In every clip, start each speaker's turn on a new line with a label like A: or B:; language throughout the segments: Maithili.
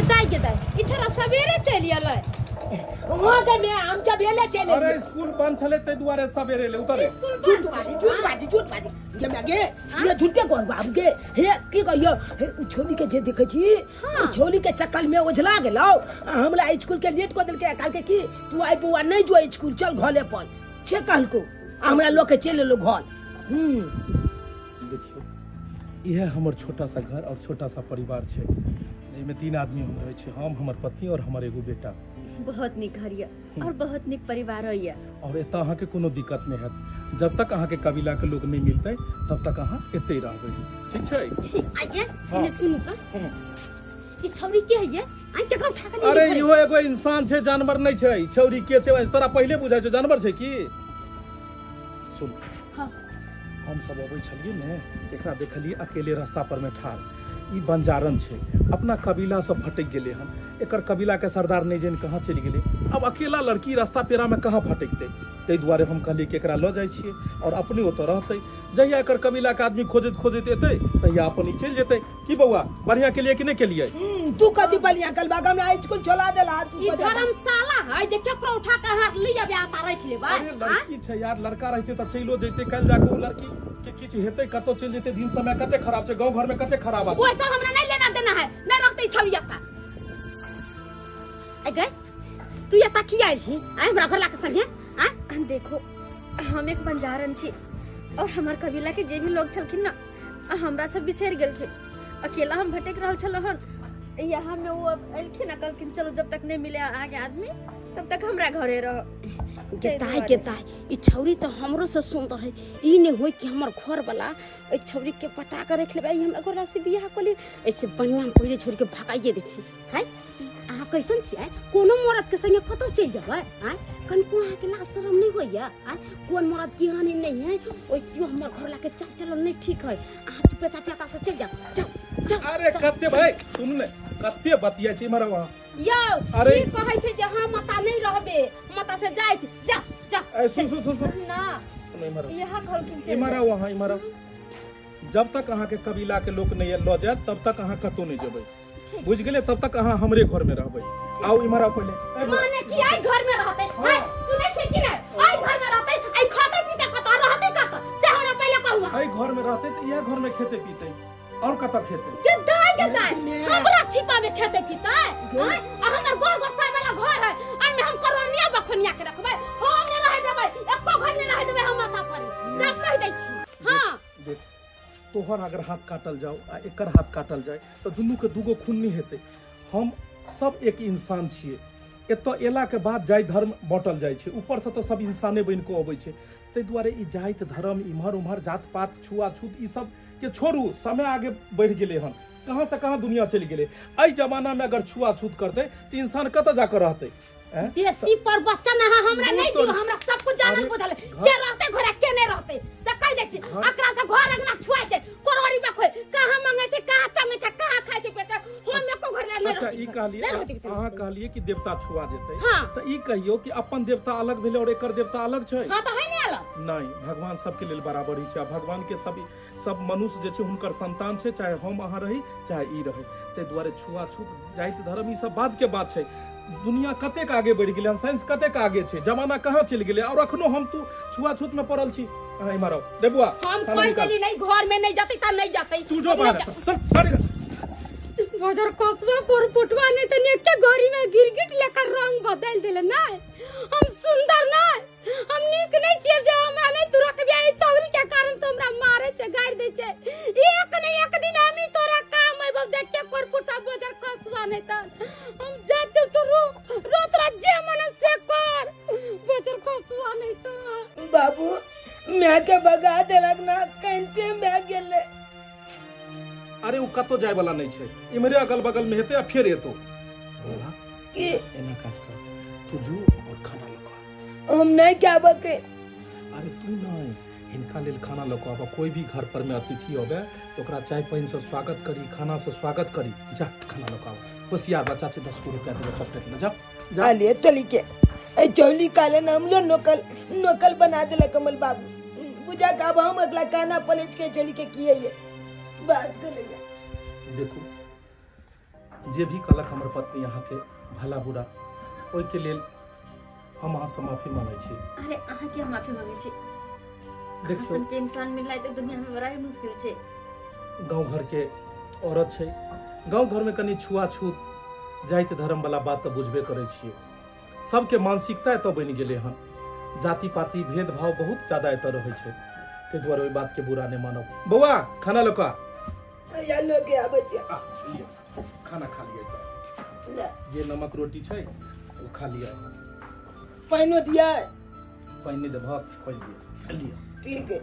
A: दाई के दाई ई छोरा सवेरे चलि एलै।
B: वहां के में हम जब एले चले।
C: अरे स्कूल बंद छले ते दुआरे सवेरे ले उतरे।
B: झूठ बाजी झूठ बाजी झूठ बाजी ये मागे ये झूठे कोन बाबू के हे की कहियो हे उ छोली के जे देखै छी उ छोली के चक्कर में ओझला गेलौ। हमरा स्कूल के लेट क देलके काल के की तू आई बौआ नहीं जो स्कूल चल घले पर छे कहलको हमरा लोग के चल एलो घर।
C: देखियो यह हमर छोटा सा घर और छोटा सा परिवार छे जिसमें 3 आदमी हम रहे छे, हम हमर पत्नी और हमर एगो बेटा।
D: बहुत निक घर ये और बहुत निक परिवार है
C: और एता अहाँ के कोनो दिक्कत नहीं है। जब तक अहाँ के कबीला के लोग नहीं मिलते तब तक अहाँ एते ही रहबे, ठीक छै?
A: आइए एने सुनू त ई छौरी के है ये आई केकरा उठा के ले।
C: अरे इहो एगो इंसान छै, जानवर नहीं छै। छौरी के छै तोरा पहिले बुझाय छौ जानवर छै की? सुन
A: हां
C: हम सब अबै छलियै ने एकरा देखलियै अकेले रास्ता पर में ठाड़। ई बंजारन छै, अपना कबीला से भटक गेले हन। एकर कबीला के सरदार नहीं जान कहाँ चलि गेलै। अब अकेला लड़की रास्ता पेरा में कहाँ भटकतै, ताहि दुआरे हम कहलियै कि एकरा लऽ जाइ छियै और अपने ओतऽ रहतै। जहिया एकर कबीला के आदमी खोजैत खोजैत एतै तहिया अपन ई चलि जेतै। की बौआ बढ़िया केलियै कि नहि केलियै?
B: तू कथी बढ़िया कलबा हमरा स्कूल छोला देला। तू
A: ई धर्मशाला है जे केकरो उठा के हाथ लिया बे आता रख लेबै।
C: अरे लड़की छै यार, लड़का रहतै तऽ चलियो जैतै। काल्हि जाके ओ लड़की के किछु हेतै कतौ चलि जेतै। दिन समय कते खराब छै, गाँव घर में कते खराब आदमी।
A: ओ सब हमरा नहीं लेना देना है, नहीं रखतै छौरी एता। ए गई तू एता की आइल छी आइ हमरा घर ला के संगे? आ
D: देखो हम एक बंजारन छी और हमार कबीला के जे भी लोग छलखिन ना हमरा सब बिछड़ गेलखिन। अकेला हम भटक रहल छलहुँ हन। यहाँ में वो एलखिन आ कहलखिन चलो जब तक नहीं मिले आगे आदमी तब तक हमरा घरे रहो।
A: गेताय गेताय ई छौरी तो हमरो से सुंदर है। ई नहीं होई कि हमर घर वाला ए छौरी के पटा के रख लेबै, हमरा घर से बियाह क ले। ऐसे बढ़िया पहिले छोड़ के भगाइए दै छी। हाय अहाँ कैसन छी? आय कोनो मरद के संगे कतौ चलि जेबै? आय कनको अहाँ के लाज शरम नहीं होइया? आय कोन मरद की हानि नहीं है ओइसियो हमर घर ला के चाल चलन नहीं ठीक है। अहाँ चुपे चापे एता से चलि जाओ, जाओ जाओ।
C: अरे कते भाई सुन ने कते बतिया छी इमहर वहाँ।
A: यौ
C: अरे
A: ई कहै छै जे हम माता नहीं रहबे, माता से जाइ छी, जा जा।
C: ए सुन सुन सुन सुन
D: ना
C: इमहर
D: यहाँ कहलखिन चलि
C: इमहर वहाँ इमहर। जब तक अहाँ के कबीला के लोग नहीं लऽ जायत तब तक अहाँ कतौ नहीं जेबै, बुझ गेलै? तब तक अहाँ हमरे घर में रहबै। आउ इमहर आउ पहिले।
A: माने कि आई घर में रहतै? हाय सुनै छै कि नै? आई घर में रहतै, आई खातै पीतै कतौ रहतै कतौ से हमरा पहिले कहू।
C: आई घर में रहतै त इहे घर में खेतै पीतै और कतौ खेतै?
A: के दाई के दाई हमरा छिपा में खेतै पीतै? हां आ हमर गोर गोसाई वाला घर है, आई में हम करोनिया बखनिया के रखबै। हम नै रहै देबै, एको घर नै रहै देबै हम माथा पर। जब कहि दै छी। हां
C: देख तोहर अगर हाथ काटल जाओ आ एकर हाथ काटल जाए तो दुनू के दूगो खून नहीं हेतै। हम सब एक इंसान छियै। एतऽ एला के बाद जाति धर्म बाँटल जाइ छै, ऊपर से तऽ सब इंसाने बनि कऽ अबै छै। ताहि दुआरे ई जाति धर्म इम्हर उम्हर जात पात छुआछूत ई सब के छोड़ू। समय आगे बढ़ि गेलै हन, कहाँ से कहाँ दुनिया चलि गेलै। एहि जमाना में अगर छुआछूत करतै तऽ इंसान कतऽ जाकऽ रहतै?
A: बेसी पर बच्चन अहाँ हमरा नहीं दियो, हमरा सब कुछ जानल बुझल के रहते घरे के नहीं रहते से कहि दै छी। एकरा से घर अंगना छुआइ छै, कोरोरी में खोइ कहाँ मंगै छै, कहाँ चंगै छै, कहाँ खाइ छै पेट। हम एको घर नहीं रहते।
C: अच्छा ई कहलियै अहाँ कहलियै कि देवता छुआ जेतै, त ई कहियो कि अपन देवता अलग भेलै और एकर देवता अलग छै?
A: हां त है नै अलग।
C: नहीं, भगवान सबके लेल बराबर ही छै। भगवान के सब सब मनुष्य जे छै हुनकर संतान छै, चाहे हम अहाँ रही चाहे ई रही। ताहि दुआरे छुआछूत जाति धर्म ई सब बाद के बात छै। दुनिया कतेक आगे बढ़ि गेलै हन, साइंस कतेक आगे छै, जमाना कहाँ चलि गेलै और अखनो हम तू छुआछूत में पड़ल छी। अहाँ इम्हर आउ रे बुआ।
A: हम कहि देली नहीं घर में नहीं जाते त नहीं जाते।
C: तू जो बाहर चल बाहर।
A: मदर कसवा पर पुटवा नहीं तो एक घड़ी में गिरगिट लेकर रंग बदल देले ना। हम सुंदर ना, हम नीक नहीं छियै जे हमरा नहीं तोरा के बियाह चौरी के कारण तो हमरा मारे छै गारि दै छै। एक ने एक दिन हम ही तोरा काम आइबो देख के कोर पुटवा बजर कसवा नहीं त हम जा चल तो रो रो तोरा जे मन से कर बजर कसवा नहीं त।
B: बाबू मैं के भगा देलक ना कंते मैं गेले।
C: अरे उ कतौ जाय वाला नहीं छै, इम्हरे अगल बगल में हेतै आ फेर एतो। बोला
B: की
C: एना काज कर तू जो और खाना लगा।
B: हम नहीं क्या बके।
C: अरे तू नहीं, हिनका लेल खाना लऽ कऽ आबऽ। कोई भी घर पर में अतिथि अबे तो ओकरा चाय पानि से स्वागत करी, खाना से स्वागत करी। जा खाना लऽ कऽ आबऽ। होशियार बच्चा छै, 10 रुपया देबै चॉकलेट ले जा।
B: अले तोली के ए चौली काले नाम लो नकल नकल बना देला कमल बाबू। बुझा का अब हम अगला खाना पलेट के चली के किए ये बात कर ले।
C: देखो जे भी कहलक हमर पत्नी अहाँके भला बुरा ओहिके लेल हम अहाँसँ माफी मांगै छी।
D: अरे अहाँ के माफी मांगै छी? देखियौ सबके इंसान मिलनाइ तऽ दुनिया में बड़ा ही मुश्किल छै।
C: गाँव घर के औरत छै, गाँव घर में कनि छुआछूत जाति धर्म वाला बात तऽ बुझबे करै छियै। सबके मानसिकता एतऽ बनि गेलै हन, जाति पाति भेदभाव बहुत ज्यादा एतऽ रहै छै, ताहि दुआरे ओहि बात के बुरा नहि मानब। बौआ खाना लऽ कऽ खाना खा लिअ, जे नमक रोटी छै ओ खा लिअ।
B: पानिओ दिया?
C: पानि नहि देबहक? पानि दिअ लिअ।
B: ठीक है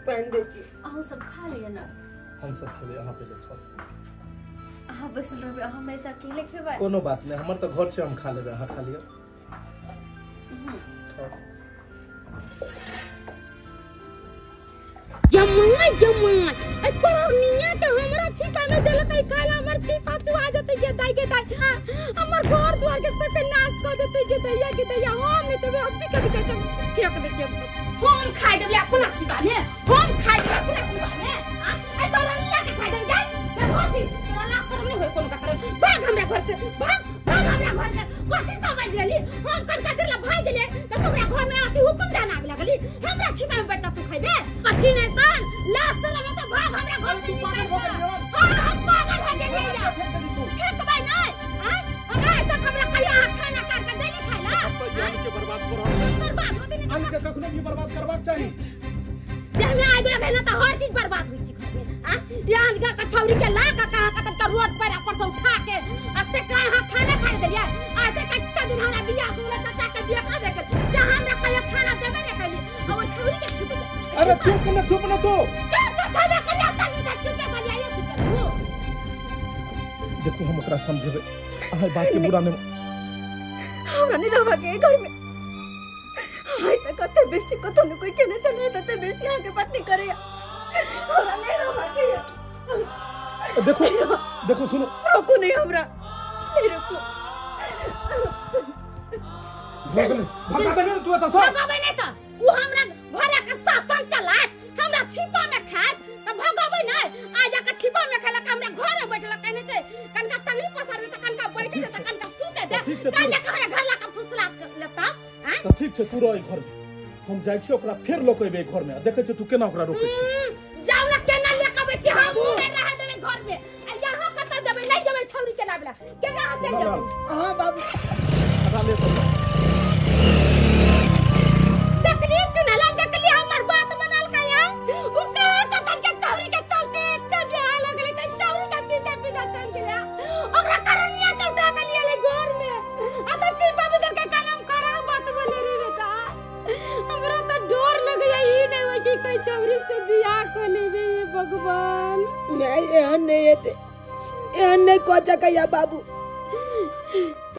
B: पानि दै छी।
D: अहूँ सब खा लिअ ना।
C: हम सब खेबै, अहाँ पहिले खाउ।
D: अहाँ बैसल रहबै, अहाँ हमेशा अकेले खेबै?
C: कोनो बात नहि, हमर तऽ घर छै, हम खा लेबै, अहाँ खा लिअ।
A: जमा जमा ए करनिया के हमरा छिपा में देलक, खाला हमर छिपा चुआ जतै गे दाई गे दाई, हमर घर द्वार के सब नाश क देतै गे दैया गे दैया। हम नहि चबे अभी कभी चब फेक दे के हम खाइ देबै अपना छिपा में, हम खाइ देबै अपना छिपा में। आ ए करनिया के खाइ देबै गे देखो छी, तोरा लाज शरम नहि होय कोनो कचरा। भाग हमरा घर से, भाग भाग हमरा घर से। कथि समझ लेली हम कनका देर ला भाग गेलियै त तोरा घर में अथि हुकुम जाना आबे लगली, हमरा छिपा में बैठ तू खइबे अच्छी नहीं सन लाज शरम त भाग हमरा घर से निकल। हां हम पागल हो गेलियै या फेकबै नै। हां हमरा तक हमरा कहियो अहाँ खाना काट के देली खाइला?
C: के बर्बाद कर
A: बर्बाद होते नहीं
C: अन्न के कखनो भी बर्बाद करबाक चाही।
A: देह में आगि लगे ना त हर चीज बर्बाद होइ छै घर में। हां यहाँ का छौरी के ला का कहां का तक रोड पर ऊपर से उठा के आ से का यहाँ खाना खाए देलियै। आ से कते दिन हमरा बियाह के चाचा के बियाह का भेल जहां हमरा कहियो खाना देबे नै कैली आ ओ छौरी के खिबै।
C: अरे चुप ना, चुप ना तो
A: चुप तो छबे करिया तनी त चुप करिया ये चुप रहू।
C: देखो हम ओकरा समझेबै, अहाँ बात के बुरा नहीं।
D: हमरा नहीं रहबा के घर में। हाय त कते बेइज्जती कतो न कोई केने चले तते बेइज्जती अहाँ के पत्नी करे, हमरा नहीं रहबा के।
C: देखो देखो सुनो,
D: रोकू नहीं हमरा, नहीं रोकू।
C: भगा दे तू एतऽ से।
A: भगाबै नहीं त उ हमरा घर के शासन चलात, हमरा छिपा में खात त भगाबै नहीं। आ जाके छिपा में खेलक, हमरा घर बैठल कहने छै कनका टंगरी पसार दे त कनका बैठे दे त कनका सुते दे, काल जाके हमरा घर लाके फुसला लेता।
C: त ठीक छै तू रह घर में, हम जाइ छी ओकरा फेर लऽ के एबै घर में, देखै छी तू केना ओकरा रोकै छी।
A: जाउ ना केना ले के अबै छी, हम उ नहि रह देबै घर में। आ यहाँ कतऽ जेबै? नहीं जेबै छौरी के लाबला केना चलि जेबै?
B: हां बाबू
C: हटा ले तो।
A: देखली चुनला, देखली हमर बात मनल कया उ कहा कतन के छौरी के चलते एते बियाह लगले त छौरी के पीछे पीछे चल गेला, ओकरा करनिया के उठा के लिया ले घर में। आ त छिपा भीतर के कलम खराब बात बोले रे बेटा, हमरा त डर लगैया ई नहीं होय कि कोई छौरी से बियाह क लेबे। हे भगवान
B: मैं एहन नहीं हेतै, एहन नहीं कह सकैया बाबू।